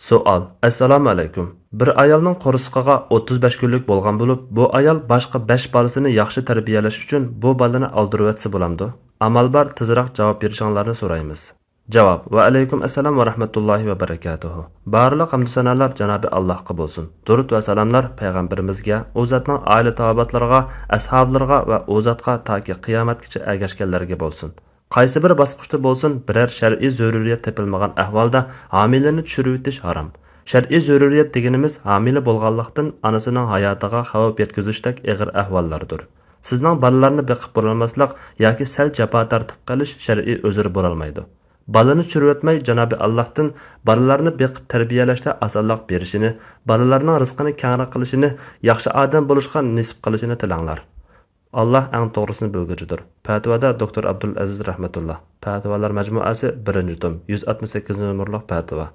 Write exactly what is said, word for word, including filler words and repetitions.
سوئال. ئەسسالامۇ ئەلەيكۇم. بىر ئايالنىڭ قورسىقىغا ئوتتۇز بەش كۈنلۈك بولغان بولۇپ، بۇ ئايال باشقا بەش بالىسىنى ياخشى تەربىيەلەش ئۈچۈن بۇ بالىنى ئالدۇرۇۋەتسە بولامدۇ؟ ئامال بار، تېزراق جاۋاب بېرىشىڭلارنى سورايمىز. جاۋاب. ۋەئەلەيكۇم ئەسسالام ۋەرەھمەتۇللاھى ۋەبەرىكاتۇھۇ. بارلىق ھەمدۇ سانالار جانابى ئاللاھقا بولسۇن. دۇرۇت ۋە سالاملار پەيغەمبىرىمىزگە، ئۇ زاتنىڭ ئائىلە تاۋابىئاتلىرىغا، ئەسھابلىرىغا ۋە ئۇ زاتقا تاكى قىيامەتكىچە ئەگەشكەنلەرگە بولسۇن. قايسى بىر باسقۇچتا بولسۇن، بىرەر شەرئىي زۆرۈرىيەت تېپىلمىغان ئەھۋالدا ھامىلىنى چۈشۈرۈۋېتىش ھارام. شەرئىي زۆرۈرىيەت دېگىنىمىز ھامىلە بولغانلىقتىن ئانىسىنىڭ ھاياتىغا خەۋپ يەتكۈزۈشتەك ئېغىر ئەھۋاللاردۇر. سىزنىڭ بالىلارنى بېقىپ بولالماسلىق ياكى سەل جاپا تارتىپ قېلىش شەرئىي ئۆزرى بولالمايدۇ. بالىنى چۈشۈرۈۋەتمەي، جانابى ئاللاھتىن بالىلارنى بېقىپ تەربىيەلەشتە ئاسانلىق بېرىشىنى، بالىلارنىڭ رىزقىنى كەڭرەك قىلىشىنى، ياخشى ئادەم بولۇشقا نېسىپ قىلىشىنى تىلەڭلار. ئاللاھ ئەڭ توغرىسىنى بىلگۈچىدۇر. پەتىۋادا دوكتور ئابدۇل ئەزىز رەھمەتۇللا. پەتىۋالار مەجمۇئەسى، بىرىنچى توم، يۈز ئاتمىش سەككىزىنچى نومۇرلۇق پەتىۋا.